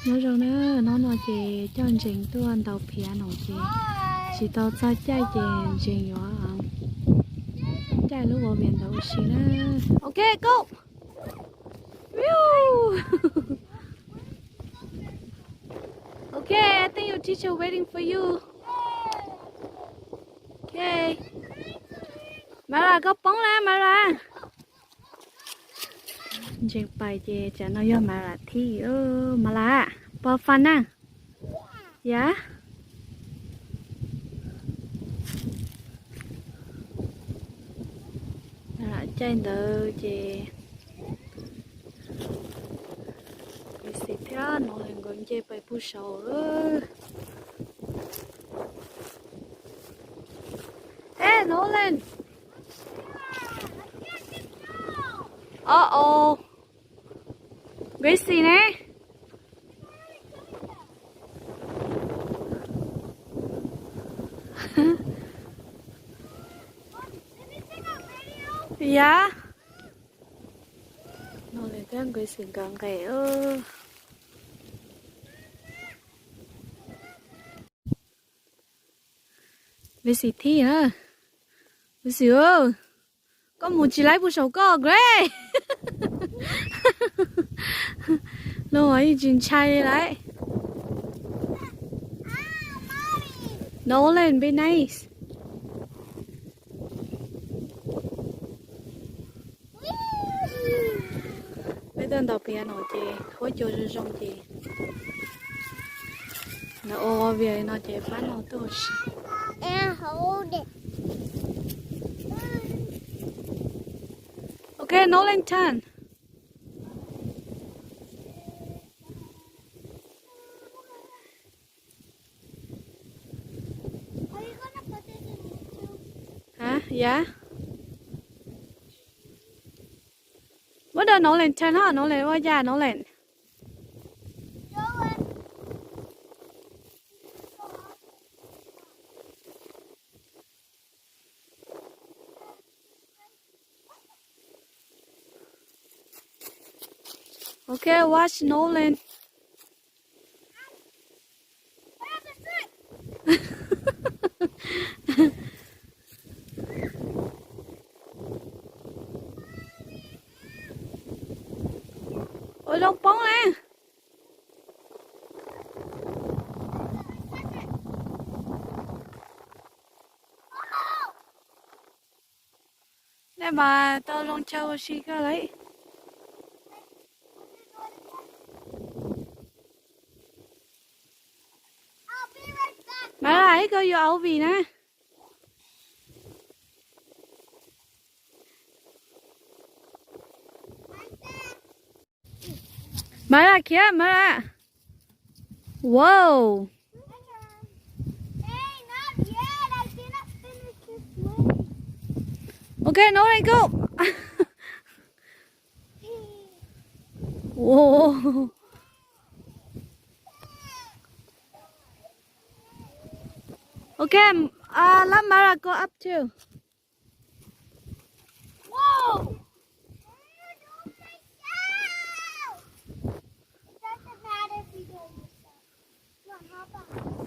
Nyob zoo na, hnub no ces coj Ntsees tuaj ntaus piano ces tsis tau txog caij ces Ntsees yuav caij lub ua vias ntawd ua si na. Ok, go. Woo. Okay, I think your teacher waiting for you. Okay. Mara, koj poob na Mara. Ntsees pais ces tsam no yog Mara thib. Mara, pos fas na. Yam, caij ntawd ces Gracie thiab Nolan nkawd nce pais puag saud. Hey, Nolan. Uh-oh. Gracie ne? Yam, Nolan thiab Gracie nkawd nqes. Gracie thib. Gracie, koj mus tsis laib puag saum koj, Grace. Los yeej tsis ntshai li lauj. Nolan, be nice. Peb tuaj ntaus piano ces huab cua zoo zoo ces lawv ua vias li no ces pab no tuaj ua si. Okay, Nolan turn. Hah, yam. Muab rau Nolan turn ho, Nolan ua cas Nolan. Okay, watch Nolan. Ua zoo poob na. Nej mas tau zoo chaw ua si kawg li. Mara, ib ko yuav au vim na. Mara khiav, Mara. Wow. Okay, Nolan, go. Wow. Okay, uh, let Mara go up too. Whoa! Doesn't matter if we go this way. Come on, hop on.